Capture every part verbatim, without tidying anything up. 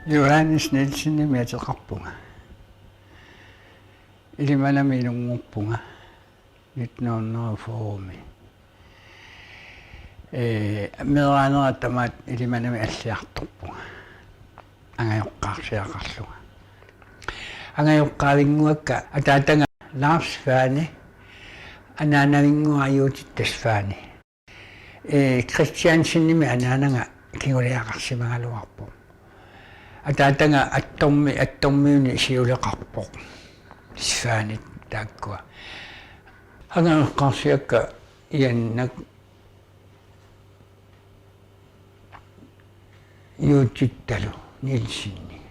Johannes Nielsenimik ateqarpunga. Ilimanami inunngorpunga nitten hundrede og fyrre-mi. Ee, meeraanera tamaat Ilimanami alliartorpunga. Angajoqqaarsiaqarlunga. Angajoqqaavinnguakka ataataga Lars Svane, anaanavinnguaq Juutit Svane. Ee, Kristiansenimik anaanaga kinguliaqarsimagaluarpoq. Ataataga Attormi, Attormiuni siuleqarpoq. Svanit taakkua. Angajoqqaarsiakka Iannak Juutittalu Nielsenimik.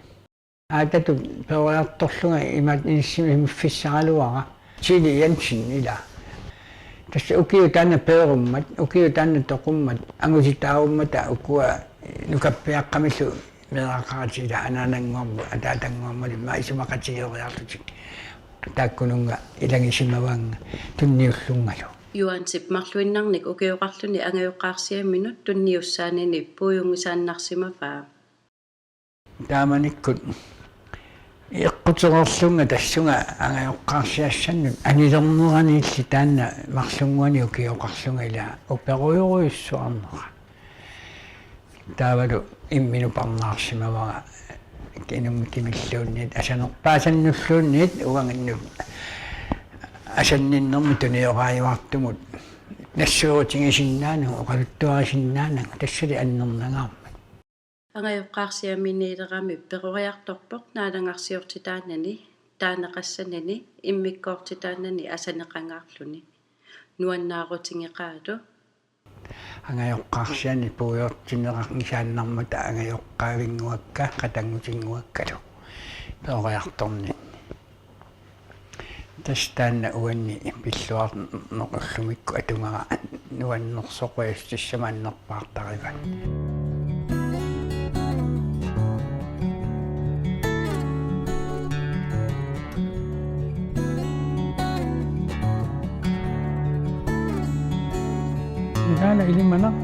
Aatatut peroriartorlunga imaat inissisimaffigisaraluara. Tili Jensen ila. Tassa ukiut taanna peerummat, ukiut taanna toqummat, angutitaarummata ukua nukappiaqqamillu meeraqaratik ila anaanannguarmut, ataatannguarmullu immaqa isumaqatigeeriarlutik. Taakkununnga ilagisimavaannga tunniullungalu. Johansip marluinnarnik ukioqarluni angajoqqaarsiaminut tunniussaanini puigunngisaannarsimavaa. Taamanikkut eqqutereerlunga tassunga angajoqqaarsiassannut anilerneraniilli taanna marlunnguanik ukioqarlunga ila uperujorujussuarnera. Taavalu imminut parnaarsimavara kinummi kimilluunniit asanerpaasannulluunniit uanginnut asanninnermut tunioraajuartumut nassuerutigisinnaanagu oqaluttuarisinnaanagu tassali annernangaarmat. Angajoqqaarsiaminiilerami peroriartorpoq naalagarsiortitaanani, taaneqassanani, immikkoortitaanani asaneqangaarluni. Nuannaarutigeqaalu. Angajoqqaarsianik puigortinneqanngisaannarmata angajoqqaavinnguakka qatanngutinnguakkalu peroriartorninni. Tassa taanna uanni pilluarneq ullumikkut atugara nuannersoq, qujassutissama annerpaartarivaat. Taanna Ilimanaq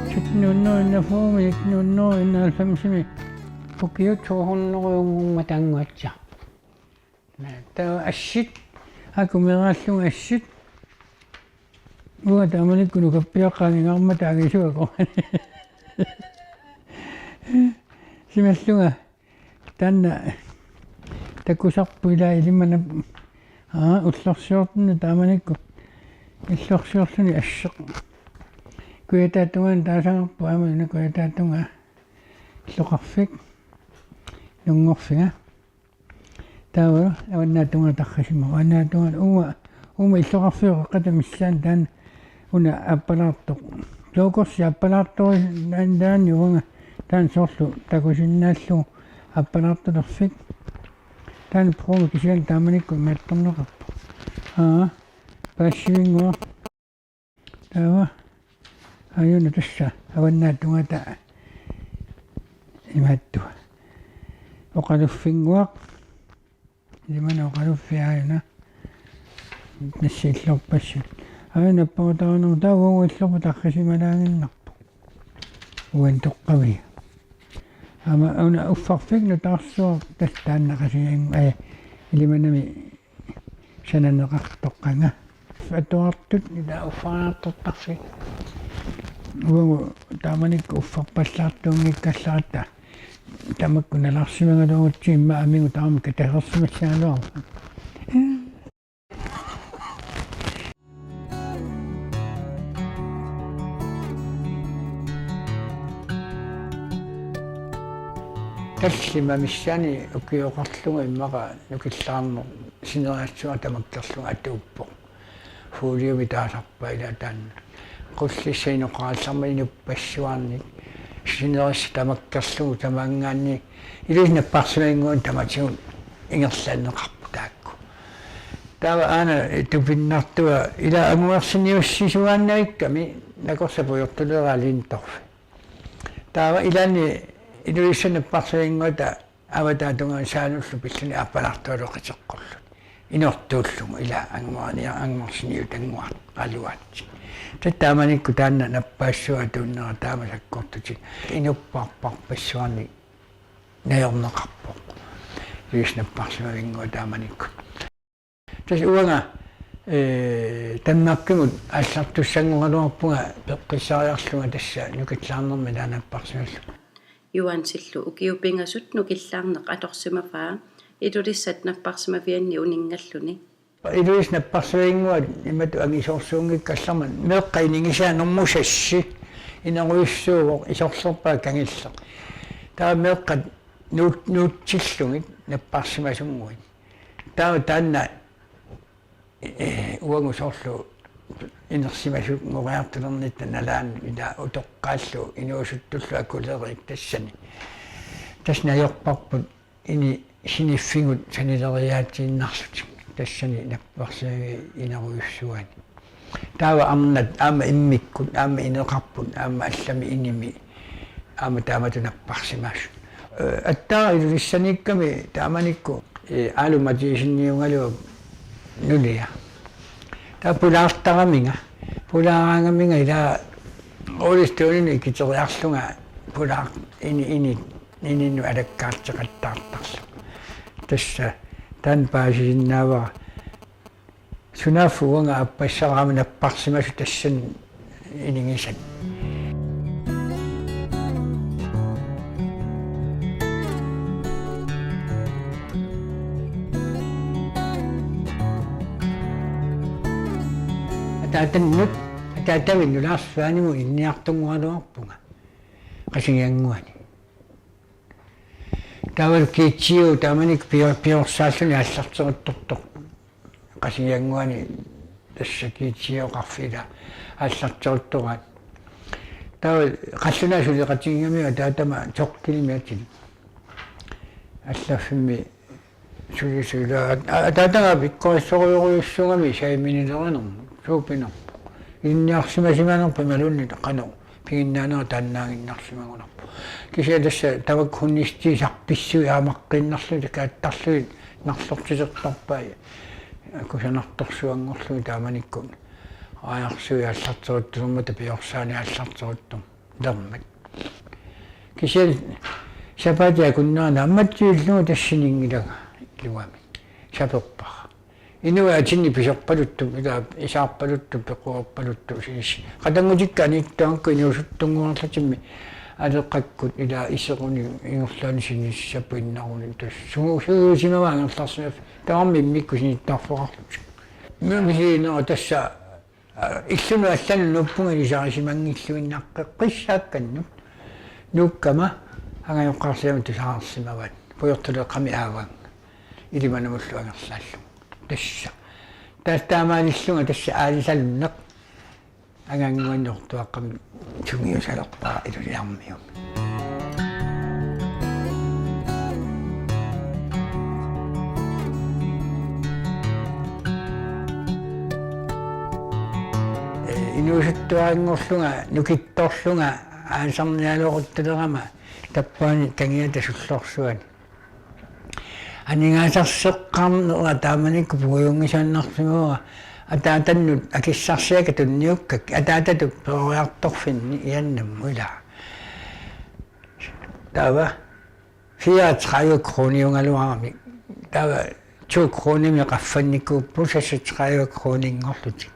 sytten hundrede enogfyrre, nitten hundrede enoghalvfems-imi ukiut to hundrede-nngormat taanguatsa. Taava assit, aajuku meeraallunga assit. Uanga taamanikkut nukappiaqqat angingaarmata angisuakkut. Simallunga taanna takusarput ila Ilimanap, aa, ullorsiortunut taamanikkut. Illorsiorluni asseq. Kujataatungaanut taasagarput aamma una kujataatungaa. Illoqarfik. Nunngorfiga. Taava avannaatungaa tarrisimavoq. Avannaatungaa uuma, uuma illoqarfiup qeqqata missaani taanna una aappalaartoq. Tookorsi aappalaartori taanna, taanna uanga taanna soorlu takusinnaallugu aappalaartulerfik. Taanna promo kisianni taamanikkut imaattorneqarpoq. Aa, paassivinnguaq. Taava. Aajuna tassa avannaatungaata imaattua. Oqaluffinnguaq. Ilimanaq oqaluffik aajuna. Nassi illorpassuit. Aajuna apparutaanerup taava uagut illorput tarrisimalaaginnarpoq. Uani toqqavia. Aamma una uffarfik nutaarsuaq tassa taanna Qasigiannguaq, ee, Ilimanami sananeqartoq qanga. Atuartut ila uffariartortarfik. Uagut taamanikkut uffarpallaartuunngikkallaratta tamakku nalaarsimagaluarutsigit immaqa amigut taama katersimassagaluarput. Tallimat missaani ukioqarlunga immaqa nukillaarneq sinerissap tamakkerlunga atuuppoq. Fuliumi taasarpaa ila taanna. Qullissap inoqarallarmat inuppassuarnik. Sinerissap tamakkerlugu tamaanngaanniit. Ilissi napparsimavinnguanik tamatigut ingerlanneqarpoq taakku. Taava aana tupinnartua ila anguersiniussisuaannavikkami nakorsap pujortuleraa Lindorff. Taava ilaanni Ilulissani napparsimavinnguata avataatungaani saanullu pilluni aappalaartualu qiteqqullugu. Inortuullugu ila anguerniar-, anguersiniutannguaraluaatsit. Tassa taamanikkut taanna nappaassuaq atuunnera taama sakkortutit. Inupparparpassuarnik najorneqarpoq. Iliuuseq napparsimavinnguaq taamanikkut. Tassa uanga, ee, Danmarkimut aallartussanngoraluarpunga peqqissariarlunga tassa nukillaarnermi taanna napparsimallunga. Juansillu ukiut pingasut nukillaarneq atorsimavaa Ilulissat napparsimavianni uninngalluni. Ilulissat napparsimavinnguaq imatut angisoorsuunngikkallarmat meeqqat inigisaat normu seks inerujussuuvoq isorlerpaaq kangilleq. Taava meeqqat nuut-, nuutsillugit napparsimasunnguit. Taava taanna, ee, uagut soorlu inersimasunngoriartulernitta nalaani ila utoqqaallu inuusuttullu akulerik tassani. Tassa najorparput ini siniffigut sanileriaatiinnarlutik tassani napparsimaviup inerujussuani. Taava arnat aamma immikkut, aamma ineqarput, aamma allamik inimi, aamma taamatut napparsimaasut. Ee, aatsaat Ilulissaniikkami taamanikkut, ee, Alu Mathiasseniugaluaq nulia. Taava pulaartaraminga, pulaaraangaminga ila rullestolimi ikiteriarlunga pulaaq ini, ini, ininut alakkaarteqattaartarlunga. Tassa taanna paasisinnaavara. Sunaaffa uanga aappassaraama napparsimasoq tassani inigisat. Ataatannut, ataatavit nulaarsuanimut ilinniartunngoraluarpunga Qasigiannguani. Taavalu G T O taamanikkut pio-, piorsaalluni aallarteruttortoq. Qasigiannguani tassa G T O-qarfik ila aallarteruttoraat. Taava qallunaat suleqatigigamigit ataatama Torkilimi atilik. Allaffimmi sulisuulaat. A-, ataataga pikkorissorujorujussuugami saiminilerinermut, suupinerpoq. Ilinniarsimasimanerput imaluunniit qanoq piginnaanera taannaaginnarsimagunarpoq. Kisianni tassa tamakku hunnissutisarpissui aamaqqiinnarlugit kaattarlugit narlortilertarpai. Kusanartorsuanngorlugit taamanikkut. Aajarsuit aallarteruttulermata piorsaaneq aallarteruttulermat. Kisianni sapaatip akunnerani naammatsiillugu tassaniinngilanga iluamik. Saperpara. Inuit atinnik pisorpaluttup, ila isaarpaluttup, pequerpaluttup, sinis. Qatanngutikka aniittuarakku inuusuttunnguarlatimmik aleqakkut ila iseruni ingerlaannaq sinissapinnarunik tassa. Sugu-, sugusimavaa angerlarsimaffiit. Tamarmik immikkut sinittarfeqarlutik. Mimisiinera tassa, aa, illunut allanut nuuppunga ilisarisimanngilluinnaqqissaakkanut. Nuukkama angajoqqaarsiama tusarsimavaat. Pujortuleeqqami aavanga. Ilimanamullu angerlaallunga. Tassa. Tassa taamaalillunga tassa aalisalunneq. Angannguanniortuaqqamik sungiusalerpara Ilulissarmiummi. Ee, inuusuttuaranngorlunga, nukittorlunga, aalisarnialeruttulerama, tappaani kangiata sullorsuani. Aningaasarseqqaarnera taamanikkut puigunngisaannarsimavara ataatannut akissarsiakka tunniukkakkit, ataatatut peroriartorfinni iannammut ilaa. Taava fireogtredive kroniugaluaramik. Taava to kronimik qaffannikuupput seksogtredive kroninngorlutik.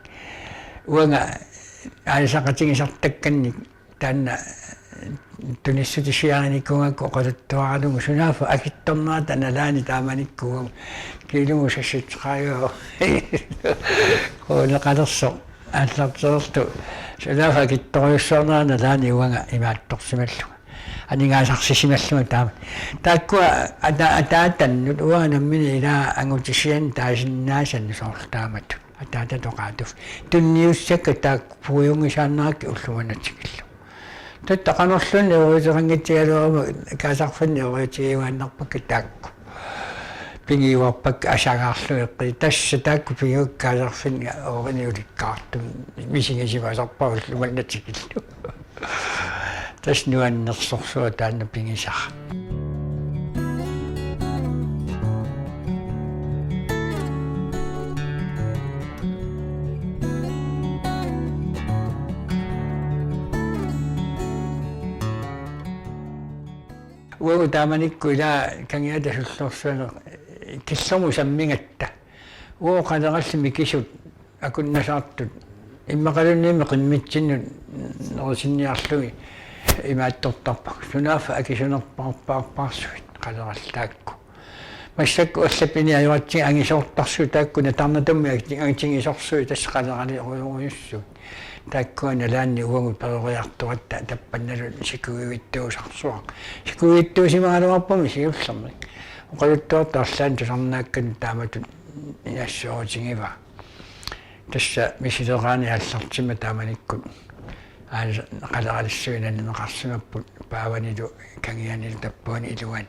Uanga aalisaqatigisartakkannik taanna tunissutisiarinikuugakku oqaluttuaralugu sunaaffa akittornerata nalaani taamanikkut kiilugu seksogtredive kooneqalersoq aallartererlugu sunaaffa akittorujussuarnerata nalaani uanga imaattorsimallunga. Aningaasarsisimallugu taama. Taakkua ata-, ataatannut uanga nammineq ilaa angutisianik taasinnaasannik soorlu taamatut. Ataatatoqaatuf. Tunniussakka taakku puigunngisaannarakkit ulloq manna tikillugu. Tatta qanorluunniit uriuteqanngitsigaluaruma kaasarfinni uriutigiuaannarpakka taakku. Pigiuarpakka asangaarlugit. Tassa taakku pigiuakka kaasarfinni urini ulikkaartumik misigisimasarpara ulloq manna tikillugu. Tassa nuannersorsuaq taanna pigisara. Uagut taamanikkut ila Kangiata Sullorsuaq killormut sammigatta. Uagut qalerallit mikisut akunnasaartut. Immaqaluunniimmi qimmitsinnut nerisinniarlugit imaattortarpagut. Sunaaffa akisunerpaarpaarpaarsuit qalerallit taakku. Massakkut allapini ajoratsigit angisoortarsuit taakku natarnatummi angi-, angitigisorsuit tassa qaleraliorujussuit. Taakkua nalaanni uagut peroriartoratta tappannalu sikuivittuusarsuaq. Sikuivittuusimagaluarpummi siullermik. Oqaluttuartut arlaanni tusarnaakkanut taamatut inassuutigivaa. Tassa misileraani aallartimmat taamanikkut aal-, qaleralissuit nalineqarsimapput paavanilu kangianilu tappavani iluani.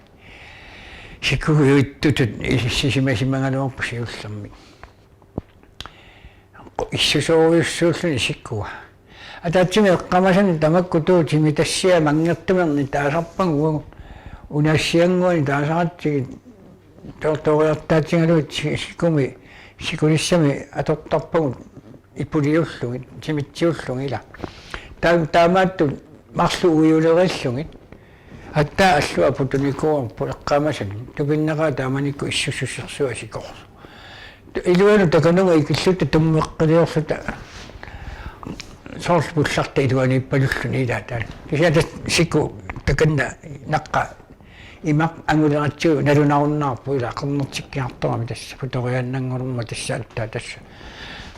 Sikuivittutut isisimasimagaluarput siullermik. Issusoorujussuulluni sikua. Ataatsimik eqqaamasani tamakku tuut timitassiat manngertumerni taasarpagut uagut. Unaassiannguani taasaratsigit toortooriartaatigalugit si-, sikumi, sikulissami atortarpagut ipuliullugit, timitsiullugit ila. Taa-, taamaattut marluk uiulerillugit. Aatsaat allua putunikuuarput eqqaamasani. Tupinnaqaaq taamanikkut issussusersuaq sikorsuaq. Iluanut takanunga ikilluta tummeqqiliorluta. Soorlu pullarta iluaniippalulluni ila taanna. Kisianni tassa siku takanna naqqa imaq anguleratsigu nalunarunnaarpoq ila qernertikkiartorami tassa putoriaannanngormat tassa aatsaat tassa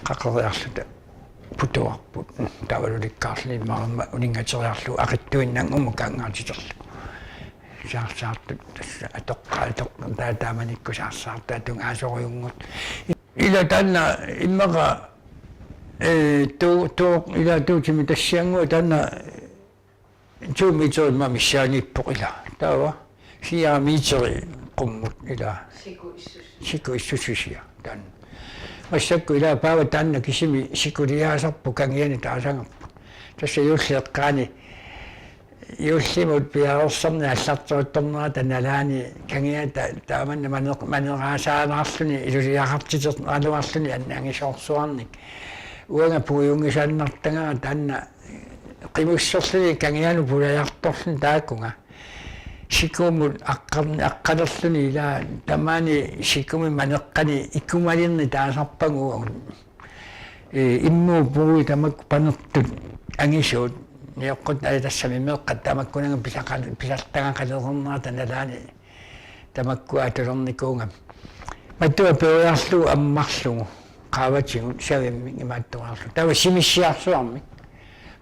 qaqeriarluta putuarput. Taavalu ulikkaarluni immaqa aamma uninngateriarlugu aqittuinnanngummut kaangaatiterlugu. Saarsaartut tassa atoqqaat atoq-, taa-, taamanikkut saarsaartaat tungaasorujunngooq. Ila taanna immaqa, ee, tu-, tu-, ila tuut timitassiannguaq taanna to meter immaqa missaaniippoq ila. Taava fire meter qummut ila. Siku issusi. Siku issusi sia. Taanna. Massakkut ila paava taanna kisimi sikuliaasarput kangiani taasagarput. Tassa juulli eqqaani juullimut piareersarneq aallarteruttornerata nalaani kangiata taamanna maneq-, maneraasaalaarluni iluliaqartiterneqaraluarluni an-, angisoorsuarnik. Uanga puigunngisaannartagara taanna qimusserluni kangianut pulajartorluni taakunga. Sikumut aqqarn-, aqqalerluni ila tamaani sikumi maneqqani ikumalinni taasarpagut uagut. Ee, immuup puui tamakku panertut angisuut. Nioqqut aja tassami meeqqat tamakkunannga pisaqal-, pisartagaqalereernerata nalaani. Tamakkua atulernikuugami. Matua peeriarlugu ammarlugu. Qaavatigut savimmik imaattoriarlugu. Taava simissiarsuarmik.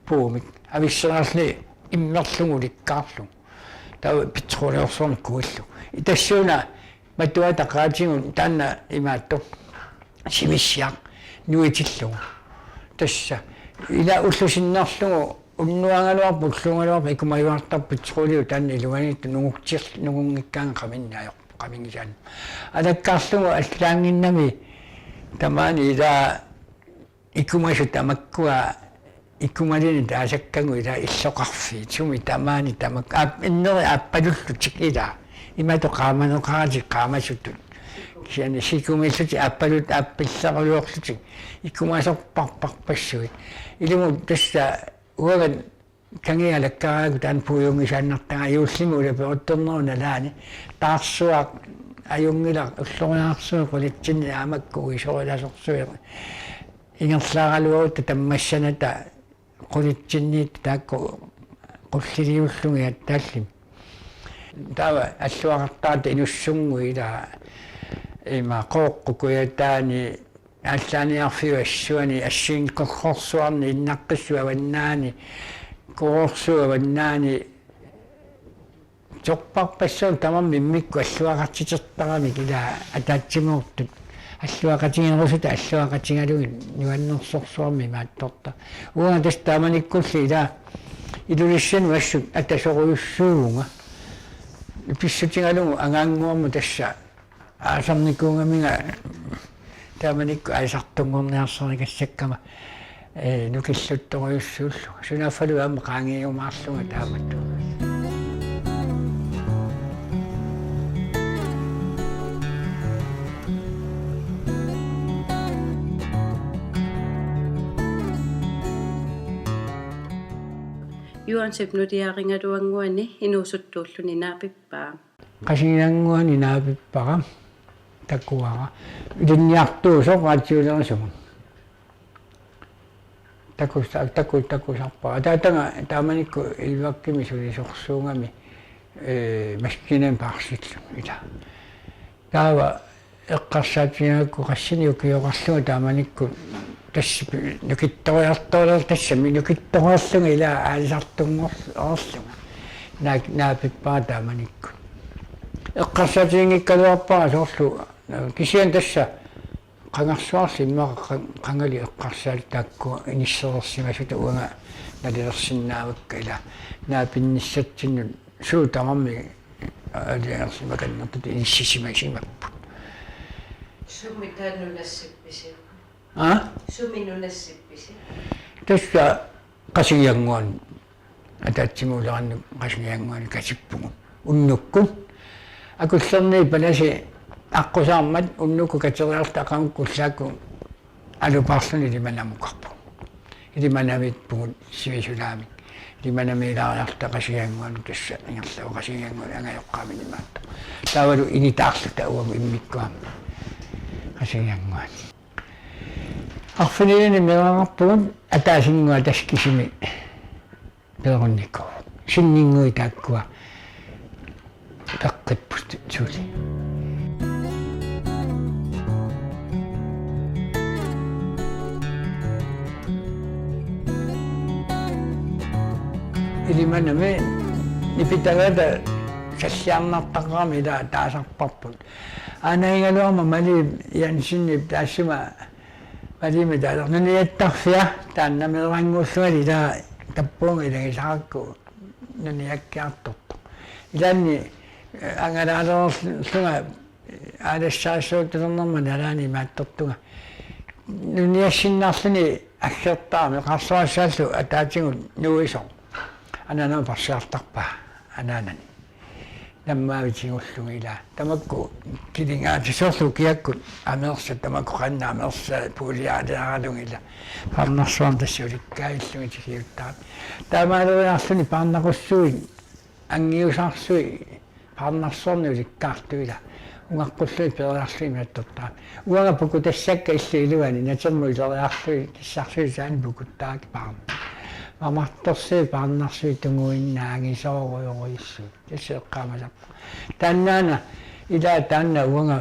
Puumik. Avisseriarluni immerlugu ulikkaarlugu. Taava petroleumsormik kuillugu. Tassuuna matuata qaatigut taanna imaattoq. Simissiaq nuitillugu. Tassa. Ila ullup sinnerlugu unnuagaluarpat ulluugaluarpat ikumajuartarpoq petroleum taanna iluaniittut nungutsil-, nungunngikkaangat qaminnaajorpoq qamingisaanni. Alakkarlugu allaannginnami tamaani ila ikumasut tamakkua ikumalinnik taasakkagut ila illoqarfiit sumi tamaani tamak-, aap-, inneri aappalullutik ila. Imatut qaamaneqaratik qaamasutut. Kisianni sikumillutik aappalut aappilleruluorlutik. Ikumasorparparpassuit. Ilumut tassa uagut kangiat alakkaraakkut taanna puigunngisaannartagara juullimut ulaperuttornerup nalaani. Taarsuaq ajunngilaq ulloriaarsuit qulitsinni aamakku uisorilasorsuit. Ingerlaaraluarutta tammassanata qulitsinniittut taakku qulliliullugit aatsaallimi. Taava alluaqartartut inussunnguit ila ima Qooqqut kujataani Aallaaniarfiup assuani assigiinngitsorsuarni Innaqqissuup avannaani Koorsuup avannaani Sorparpassuarnik tamarmik immikkut alluaqartitertaramik ila ataatsimoortut alluaqatigerusuta alluaqatigalugit nuannersorsuarmik imaattortaq. Uanga tassa taamanikkulli ila Ilulissanut assut atasorujussuuvunga. Pissutigalugu angaannguarmut tassa aasarnikuugaminga taamanikkut aalisartunngorniarsarigassakkama, ee, nukilluttorujussuullunga. Sunaaffalu aamma qaangiumaarlunga taamatut. Juansip nuliarigaluannguani inuusuttuulluni naapippaa. Qasigiannguani naapippara takuara. Ilinniartuusoq raatiulerisugut. Takusa-, taku-, takusarpara. Ataataga taamanikkut Ilvakkimi sulisorsuugami, ee, maskiinamik paarsilluni ila. Taava eqqarsaatigigakku qassinik ukioqarlunga taamanikkut tassa pi-, nukittoriartoraluarlunga tassami nukittoriarlunga ila aalisartunngorlunga. Naa-, naapippara taamanikkut. Eqqarsaatiginngikkaluarpara soorlu kisianni tassa qangarsuarli immaqa qan-, qangali eqqarsaat taakku inissereersimasutut uanga nalilersinnaavakka ila naapinnissatsinnut suut tamarmik aalajangersimakannertutut inissisimasimapput. Sumi taanna nunassippisi? Aa? Sumi nunassippisi? Tassa Qasigiannguani ataatsimut ulerannik Qasigiannguani katippugut. Unnukkut. Akullerni palasi aqqusaarmat unnukkut kateriarluta aqagukkut ullaakkut alupaarluni Ilimannamukarpugut. Ilimannaviippugut sivisulaamik. Ilimannaviilaariarluta Qasigiannguanut tassa ingerlavoq Qasigiannguani angajoqqaamini imaattoq. Taavalu initaarluta uagut immikkuamik Qasigiannguani. Arfiniliani meeraqarpugut ataasinnguaq tassa kisimi peerunnikuuvoq. Sinninnguit taakkua peqqipput suli. Ilimannami nipitagaata salliarnartaqarami ila taasarparput. Aanagigaluarama Mali Jensenip taassuma Malimi taasarpoq nuniattarfia taanna meerannguullungali ila tappuunga ilagisarakku nuniakkiartortoq. Ilaanni, eh, angalaalerlunga, eh, aalassaassuuttulernerma nalaani imaattortunga. Nuniassinnaarluni aggertarami qarsuassaallu ataatigut nuisoq. Anaanama parsiartarpaa anaanani. Nammaavit tigullugu ila. Tamakku kilingaatisoorlu kiakkut ameersat tamakku qanna ameersa puuliaaliaralugit ila. Parnarsuarmi tassa ulikkaarlugit tikiuttaat. Taamaaleriarluni parnaqussuit, angiusaarsuit, parnarsuarni ulikkaartut ila. Ungaqqullugit peeriarlugit imaattortarami. Uanga pukutassakka illup iluani, natermut ileriarlugit, tassarsuit saani pukuttarakkit paarnaq. Mamartorsuit, paarnarsuit tunguinnaanngisoorujorujussuit. Tassa eqqaamasarpoq. Taannaana ila taanna uanga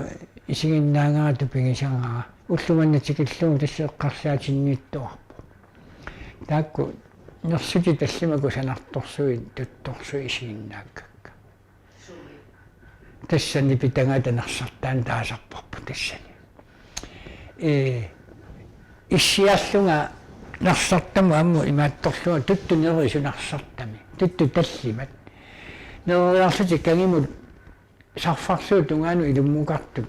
isiginnaagara tupigisagara. Ulloq manna tikillugu tassa eqqarsaatinniittuarpoq. Taakku nersutit tallimat kusanartorsuit, tuttorsuit isiginnaakkakka. Tassani nipitagaata narsartaani taasarparput tassani. Ee, issiallunga narsartamut ammut imaattorlunga tuttut nerisut narsartami. Tuttut tallimat. Nereriarlutik kangimut sarfarsuup tungaanut ilummukartut,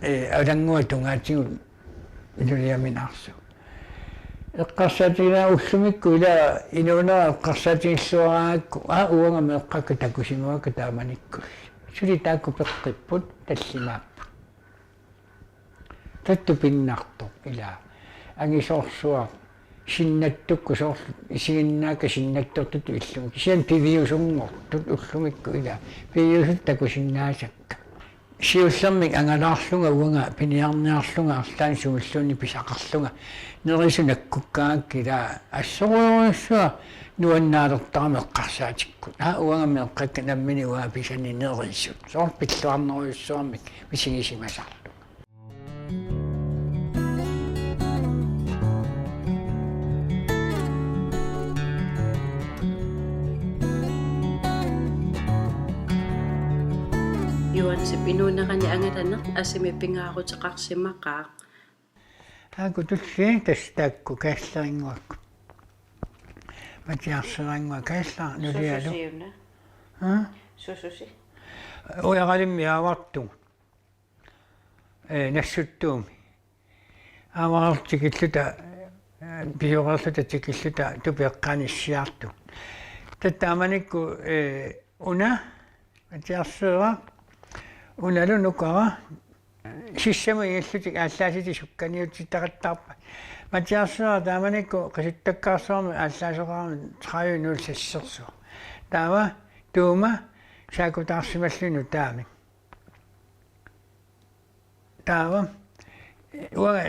ee, alannguaq tungaatigut iluliaminaarsut. Eqqarsaatigilaarlunga ullumikkut ila inuunera eqqarsaatigilluaraangakku, aa, uanga meeqqakka takusimavakka taamanikkulli. Suli taakku peqqipput, tallimaapput. Tuttut pinnartoq ila. Angisoorsuaq sinnattukkut soorlu isiginnaakka sinnattortutut illugit. Kisianni piviusunngortut ullumikkut ila. Piviusutut takusinnaasakka. Siullermik angalaarlunga uanga piniarniarlunga arlaannik sumilluunniit pisaqarlunga. Nerisut nakkukkakka ila assorujussuaq nuannaalertarami eqqarsaatikkut. Aa, uanga meeqqakka nammineq uanga pisani nerisut. Soorlu pilluarnerujussuarmik misigisimasarlunga. Juansip inuunerani angalaneq asimi pingaaruteqarsimaqaaq. Aaku tulli tassa taakku Kallerinnguakkut. Matiarserinnguaq Kalleq nulialu. Sususiuna. Aa? Sususi. Ujaralimmik aavartugut. Ee, Nassuttuumi. Aavarluta tikilluta, ee, piureerluta tikilluta tupeqqaanissiartu. Taava taamanikkut, ee, una, Matiarseeraq, unalu nukara, sissamut igillutik aallaasitik sukkaniutitaqattaarput. Matiarsuaq taamanikkut qisuttakkaarsuarmik aallaasoqarami tredive nul seks-ersuaq. Taava Tuuma saakutaarsimalluni nutaamik. Taava uanga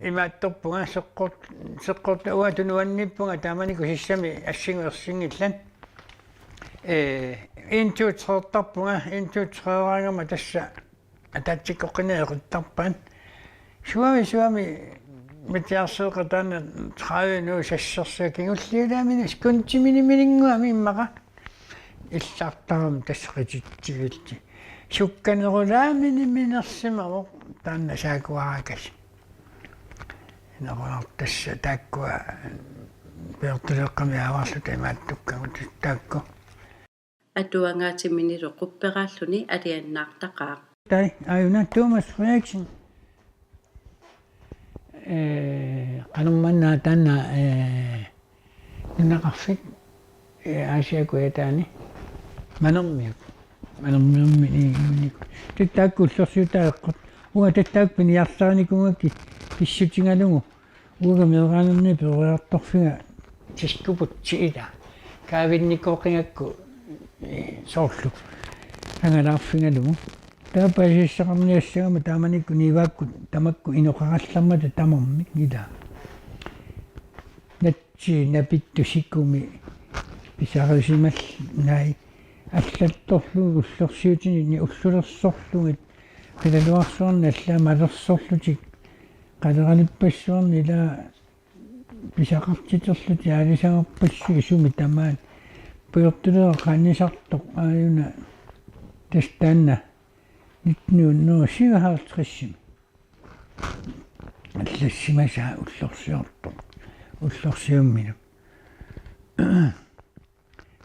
imaattorpunga seqqort-, seqqorta uanga tunuanniippunga taamanikkut sissami assingu ersinngillat. Ee, en to tre-ertarpunga, en to tre-eraangama tassa ataatsikkoqqinneq eqittarpaat. Suami, suami matiarsuaq taanna tredive nul seks-ersuaq kingulliulaamini skuntiminimininnguami immaqa. Illartarami tassa qititsivillutik. Sukkanerulaaminiminnersimavoq taanna saakuarakasi. Inequnartoq tassa taakkua pujortuleeqqamik aavarluta imaattukkagut taakku. Atuagaatsiminilu qupperaalluni aliannaartaqaaq. Tai, aajuna Thomas Frederiksen. Ee, qanormaanna taanna, ee, nunaqarfik, ee, Aasiaat kujataani Manermiuk. Manermiummi iinnikkut. Tattaakku ullorsiutaa eqqut. Uanga tattaakku piniarsarinikuugakkit pissutigalugu. Uanga meeraanerni peroriartorfiga tiskuputsi ila. Kaavinnikooqigakku, ee, soorlu angalaarfigalugu. Taava paasissaqarniassagama taamanikkut Niuakkut tamakku inoqarallarmata tamarmik ila. Natsi napittut sikumi pisarisimallutik allattorlugit ullorsiutini ullulersorlugit qilalugarsuarni allaat malersorlutik qaleralippassuarni ila pisaqartiterlutik aalisagarpassuit sumi tamaat pujortuleeqqaannisartoq aajuna tassa taanna nitten hundrede syvoghalvtreds-imi. Allassimasaa ullorsiortoq. Ullorsiumminut.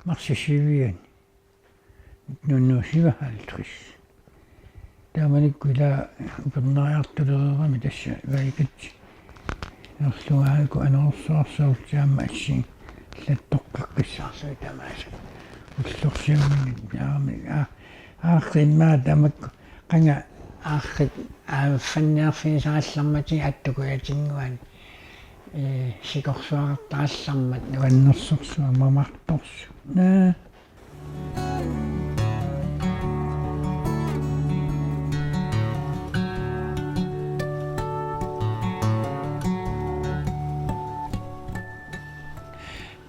Marsip syvianni. Nitten hundrede syvoghalvtreds. Taamanikkut ila upernariartulereerami tassa vaikat. Nerlugaakku anorersuarsiorlutik aamma assi allattoqqeqqissaarlugit tamaasa. Ullorsiumminut aamma, aa, aarrimmaa tamakku qanga aarrit aaffanniarfigisarallarmatigut attukujatinnguani, ee, sikorsuaqartarallarmat nuannersorsuaq mamartorsuaq. Naa.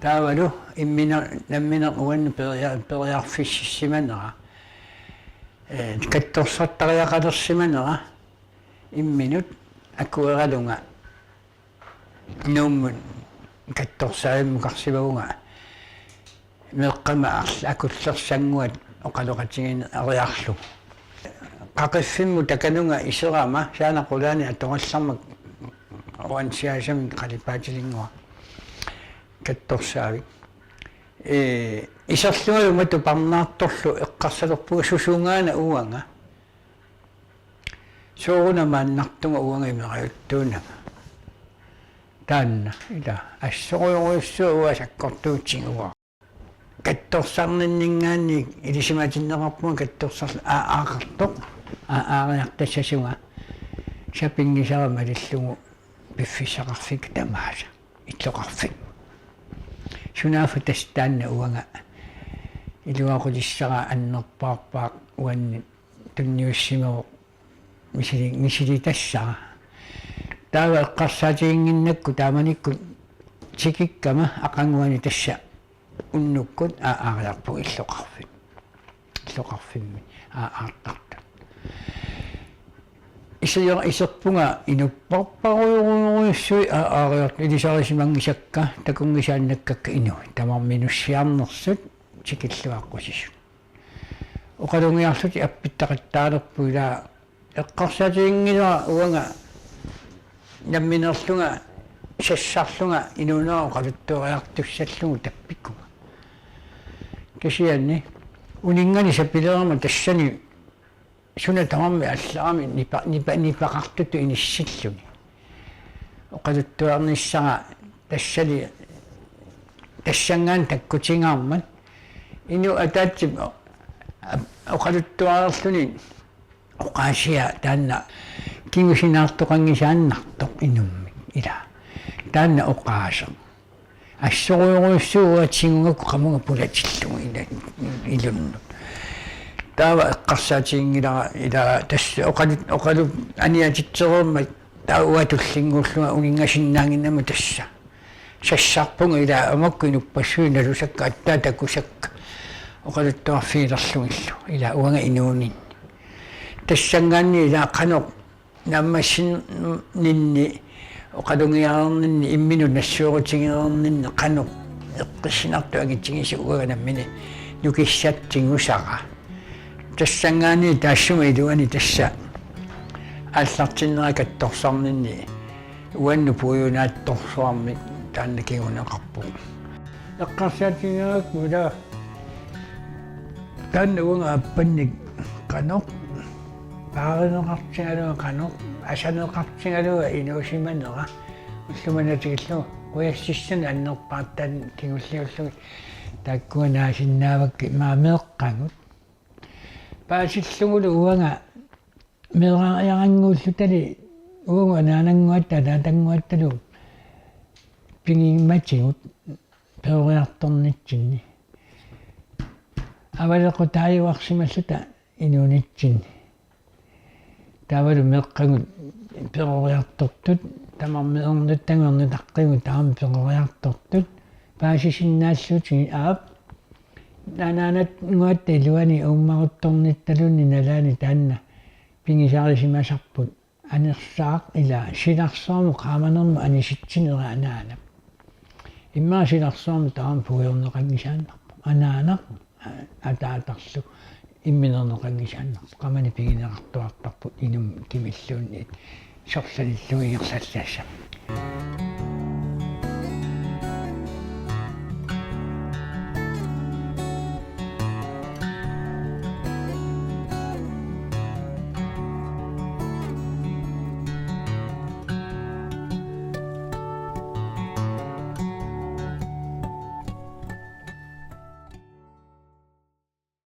Taavalu immineq nammineq uannut peria-, periarfissimanera. Ee, kattorsartariaqalersimanera imminut akueralunga Nuummut kattorsaavimmut karsivaguma meeqqama arl-, akullersannguat oqaloqatigineq eriarlugu. Qaqiffimmut takanunga iserama saana qulaani atorallarmat uansiasamik qalipaatilinnguaq kattorsaavik. Ee, iserlungalu matu parnaartorlu eqqarsalerpunga susugaana uanga. Soorunami maannartunga uanga imerajuttuunanga. Taanna, ila, assorujorujussuaq uanga sakkortuutiga uanga. Kattorsarninninngaanniit ilisimatinneqarpunga kattorsarl-, aa-, aaqartoq, aa-, aariartassasunga. Sapinngisara malillugu piffissaqarfik tamaasa. Illoqarfik. Sunaaffa tassa taanna uanga iluaqutissara annerpaarpaaq uannut tunniussimavoq misili-, misilitassara. Taava eqqarsaatiginnginnakku taamanikkut tikikkama aqaguani tassa unnukkut aa-, aariarpugut illoqarfik. Illoqarfimmi aa-, aartartut. Iser-, iserpunga inupparparujorujussuit aa-, aariartut ilisarisimanngisakka takunngisaannakkakka inuit. Tamarmik inussiarnersut tikilluaqqusisut. Oqalugiarlutik appittaqattaalerput ila eqqarsaatiginngilara uanga nammineerlunga sassarlunga inuunera oqaluttuariartussallugu tappikkunga. Kisianni uninnganik sapilerama tassani suna tamarmi allarami nipa-, nipa-, nipaqartutut inissilluni. Oqaluttuarnissara tassali tassanngaannaq takkutigaarmat. Inuk ataatsip o-, oqaluttuarluni oqaasia taanna kingusinaartoqanngisaannartoq inummik ila. Taanna oqaaseq. Assorujorujussuuvoq tigugakkit qamunga pulatillugu ila-, ilunnut. Taava eqqarsaatiginngilara ila tassa oqalu-, oqalup aniatitsereermat taava uanga tullinnguullunga uninngasinnaannginnama tassa. Sassarpunga ila amakku inuppassuit nalusakka aatsaat takusakka oqaluttuarfigilerlugillu ila uanga inuuninni. Tassanngaanniit ila qanoq naammassininni oqalugiareerninni imminut nassuerutigereerninni qanoq eqqissinartoq angitigisoq uanga nammineq nukissatsigusara. Tassanngaanniit taassuma iluani tassa aallartinnera katsorsarninni uannut puiunaatsorsuarmik taanna kinguneqarpoq. Eqqarsaatigigakkit ila taanna uanga aappannik qanoq paarineqartigalugu qanoq asaneqartigalugu inuusimanera ullumanna tikillugu qujassissanik annerpaartaannik kingulliullugit taakkua naasinnaavakkit maani meeqqagut. Paasillugulu uanga meerariarannguullutali uagut anaanannguatta ataatannguattalu pigimmatigut peroriartornitsinni. Avalequtaajuarsimalluta inuunitsinni. Taavalu meeqqagut peroriartortut, tamarmi ernuttaa ernutaqqigut tamarmik peroriartortut, paasisinnaallutigit aap. Anaanannguatta iluani uummaruttornittaluunniit nalaani taanna pigisarisimasarput anersaaq ila silarsuarmut qaamanermut anisitsinera anaanap. Immaqa silarsuarmut taama puiorneqanngisaannarpoq. Anaanaq a-, ataatarlu imminerneqanngisaannarpoq. Qamani pigineqartuartarput inummut kimilluunniit sorlalillugu ingerlallassammat.